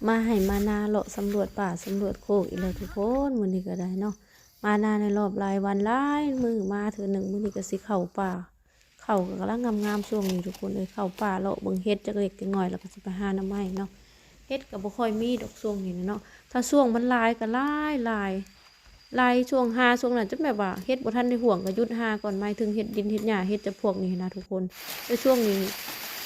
ມາໄຮ່ມານາ ເລາະສຳຫຼວດປ່າສຳຫຼວດໂຄກອີກແລ້ວທຸກຄົນ. ມື້ນີ້ກໍໄດ້ເນາະ ມານາໃນລອບຫຼາຍວັນຫຼາຍມື້ ມາເທື່ອໜຶ່ງ. ມື້ນີ້ກໍຊິເຂົ້າປ່າ ເຂົ້າກໍກຳລັງງາມໆຊ່ວງນີ້ທຸກຄົນເອີຍ. ເຂົ້າປ່າເລາະເບິ່ງເຫັດຈັກເລັກຈັກນ້ອຍ ແລ້ວກໍຊິໄປຫາໜໍ່ໄມ້ເນາະ. ເຫັດກໍບໍ່ຄ່ອຍມີດອກຊ່ວງນີ້ນະເນາະ. ຖ້າຊ່ວງມັນຫຼາຍກໍຫຼາຍໆ ຫຼາຍ. ຊ່ວງຫາຊ່ວງນັ້ນ ຈົນແບບວ່າເຫັດບໍ່ທັນໄດ້ຮ່ວງ ກໍຢຸດຫາກ່ອນ. ໝາຍເຖິງເຫັດດິນເຫັດຫຍ້າ ເຫັດຈຳພວກນີ້ນະທຸກຄົນ. ແຕ່ຊ່ວງນີ້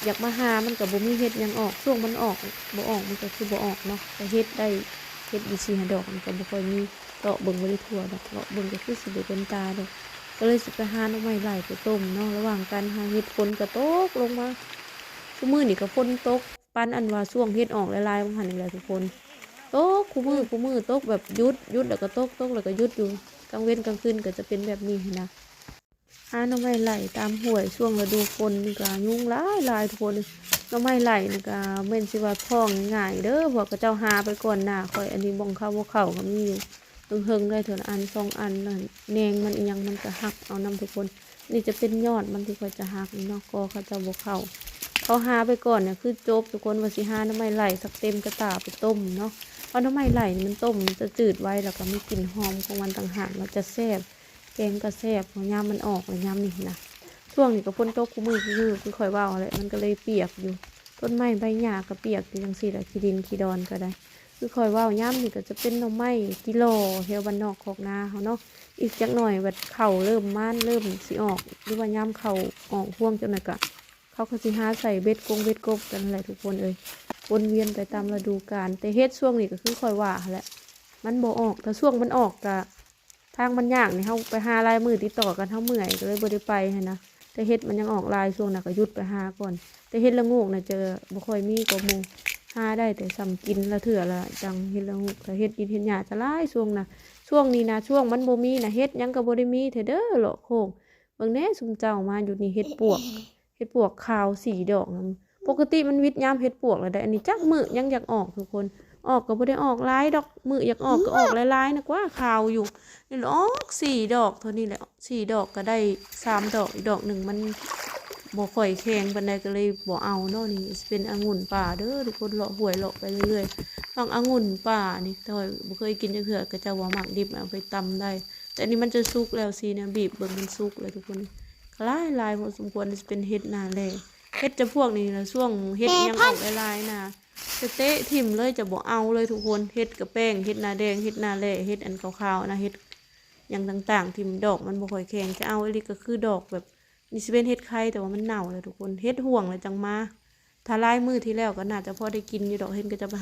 ຢາກມາຫາ ມັນກໍບໍ່ມີເຫັດຫຍັງອອກ. ຊ່ວງມັນອອກ ບໍ່ອອກ ມັນກໍຄືບໍ່ອອກເນາະ. ແຕ່ເຫັດໄດ້ ເຫັດຢູ່ສີ່ຫ້າດອກ ມັນກໍບໍ່ຄ່ອຍມີ. ເລາະເບິ່ງບໍ່ໄດ້ທົ່ວດອກ ເລາະເບິ່ງກໍຄືຊິບໍ່ເປັນຕາດອກ. ກໍເລີຍຊິໄປຫາໜໍ່ໄມ້ໄຫຼໄປຕົ້ມເນາະ. ລະຫວ່າງການຫາເຫັດ ຝົນກໍຕົກລົງມາ. ຊຸມື້ນີ້ກໍຝົນຕົກ ປານອັນວ່າຊ່ວງເຫັດອອກຫຼາຍໆວ່າງຫັ້ນນີ້ແຫຼະທຸກຄົນ. ຕົກຄູ່ມື້ ອືມ ຄູ່ມື້ ຕົກແບບຢຸດ ຢຸດແລ້ວກໍຕົກ ຕົກແລ້ວກໍຢຸດຢູ່. ກາງເວັນກາງຄືນກໍຈະເປັນແບບນີ້ຫັ້ນນະ. ຫາໜໍ່ໄມ້ໄຫຼຕາມຫ້ວຍ ຊ່ວງລະດູຝົນນີ້ກໍຍຸງຫຼາຍໆທຸກຄົນ. ໜໍ່ໄມ້ໄຫຼນີ້ກໍແມ່ນຊິວ່າພໍງງ່າຍເດີ ພວກເຂົາເຈົ້າຫາໄປກ່ອນໜ້າຂ້ອຍ. ອັນນີ້ບ່ອງເຂົ້າບໍ່ເຂົ້າກໍມີຢູ່ ເຫິງໆໄດ້ເທື່ອລະອັນສອງອັນນັ້ນ. ແໜງມັນອີ່ຫຍັງມັນກໍຫັກເອົານຳທຸກຄົນ. ນີ້ຈະເປັນຍອດມັນທີ່ຂ້ອຍຈະຫັກນີ້ເນາະ ກໍເຂົາເຈົ້າບໍ່ເຂົ້າ. ເຂົາຫາໄປກ່ອນນີ້ຄືຈົບທຸກຄົນ. ວ່າຊິຫາໜໍ່ໄມ້ໄຫຼສັກເຕັມກະຕ່າໄປຕົ້ມເນາະ. ເພາະໜໍ່ໄມ້ໄຫຼນີ້ມັນຕົ້ມຈະຈືດໄວ ແລ້ວກໍມີກິ່ນຫອມຂອງມັນຕ່າງຫາກ ແລ້ວຈະແຊບ ແກງກໍແຊບ ເພາະຍາມມັນອອກແລ້ວຍາມນີ້ນະ. ຊ່ວງນີ້ກໍຝົນຕົກຄູ່ມື້ຄື ຄືຂ້ອຍເວົ້າແຫຼະ ມັນກໍເລີຍປຽກຢູ່. ຕົ້ນໄມ້ໃບຫຍ້າກໍປຽກຢູ່ຈັ່ງຊີ້ແຫຼະ ຂີ້ດິນຂີ້ດອນກໍໄດ້. ຄືຂ້ອຍເວົ້າ ຍາມນີ້ກໍຈະເປັນໜໍ່ໄມ້ກິໂລແຖວບ້ານນອກຄອກນາເຮົາເນາະ. ອີກຈັກໜ່ອຍບັດເຂົ້າເລີ່ມມານ ເລີ່ມຊິອອກ ຫຼືວ່າຍາມເຂົ້າອອກຮວງຈັ່ງໃດກໍ ເຂົາກໍຊິຫາໃສ່ເບັດກົງເບັດກົບກັນຫັ້ນແຫຼະທຸກຄົນເອີຍ. ວົນວຽນໄປຕາມລະດູການ. ແຕ່ເຫັດຊ່ວງນີ້ກໍຄືຂ້ອຍວ່າຫັ້ນແຫຼະ ມັນບໍ່ອອກ. ຖ້າຊ່ວງມັນອອກກໍ ທາງມັນຍາກນີ້ ເຮົາໄປຫາຫຼາຍມື້ຕິດຕໍ່ກັນ ເຮົາເມື່ອຍ ກໍເລີຍບໍ່ໄດ້ໄປຫັ້ນນະ. ແຕ່ເຫັດມັນຍັງອອກຫຼາຍ ຊ່ວງນັ້ນກໍຢຸດໄປຫາກ່ອນ. ແຕ່ເຫັດລະໂງກນະຈະບໍ່ຄ່ອຍມີກວ່າໝູ່ ຫາໄດ້ແຕ່ສ່ຳກິນລະເທື່ອລະຈັ່ງ. ເຫັດລະໂງກ ແຕ່ເຫັດດິນເຫັດຫຍ້າຈະຫຼາຍຊ່ວງນະ. ຊ່ວງນີ້ນະ ຊ່ວງມັນບໍ່ມີນະ ເຫັດຫຍັງກໍບໍ່ໄດ້ມີແທ້ເດີ ເລາະໂຄ້ງ. ເບິ່ງແດ່ ຊຸມເຈົ້າມາຢູ່ນີ້ ເຫັດປວກ ເຫັດປວກຂາວສີ່ດອກນຳ. ປົກກະຕິມັນວິດຍາມເຫັດປວກແລ້ວໃດ໋. ອັນນີ້ຈັກມື້ຍັງຢາກອອກທຸກຄົນ ອອກກໍບໍ່ໄດ້ອອກຫຼາຍດອກ. ມື້ຢາກອອກກໍອອກຫຼາຍໆນະກວ່າ ຂາວຢູ່. ນີ້ລະອອກສີ່ດອກເທົ່ານີ້ແຫຼະ ສີ່ດອກກໍໄດ້ສາມດອກ ອີກດອກໜຶ່ງມັນບໍ່ຄ່ອຍແຂງປານໃດ ກໍເລີຍບໍ່ເອົາເນາະ. ນີ້ຊິເປັນອະງຸ່ນປ່າເດີທຸກຄົນ ເລາະຫ້ວຍເລາະໄປເລື້ອຍໆ. ໝາກອະງຸ່ນປ່ານີ້ ແຕ່ຂ້ອຍບໍ່ເຄີຍກິນຈັກເທື່ອ ເຂົາເຈົ້າວ່າໝາກດິບເອົາໄປຕຳໄດ້. ແຕ່ອັນນີ້ມັນຈະສຸກແລ້ວ ຊີ້ນະ ບີບເບິ່ງມັນສຸກແລ້ວທຸກຄົນ. ຫຼາຍໆພໍສົມຄວນ ຊິເປັນເຫັດໜ້າແລ້ ເຫັດຈຳພວກນີ້ນະ. ຊ່ວງເຫັດຍັງອອກຫຼາຍໆນະ ຈະເຕະຖິ້ມເລີຍ ຈະບໍ່ເອົາເລີຍທຸກຄົນ. ເຫັດກະແປ້ງ ເຫັດໜ້າແດງ ເຫັດໜ້າແລ້ ເຫັດອັນຂາວໆນະ ເຫັດຫຍັງຕ່າງໆ ຖິ້ມ ດອກມັນບໍ່ຄ່ອຍແຂງ. ຈະເອົາອີ່ຫຼີກໍຄືດອກແບບ ນີ້ຊິເປັນເຫັດໄຂ່ ແຕ່ວ່າມັນເນົ່າແລ້ວທຸກຄົນ. ເຫັດຮ່ວງແລ້ວຈັ່ງມາ. ຖ້າຫຼາຍມື້ທີ່ແລ້ວກໍໜ້າຈະພໍໄດ້ກິນຢູ່ດອກ ເຫັນເຂົາເຈົ້າໄປຫາ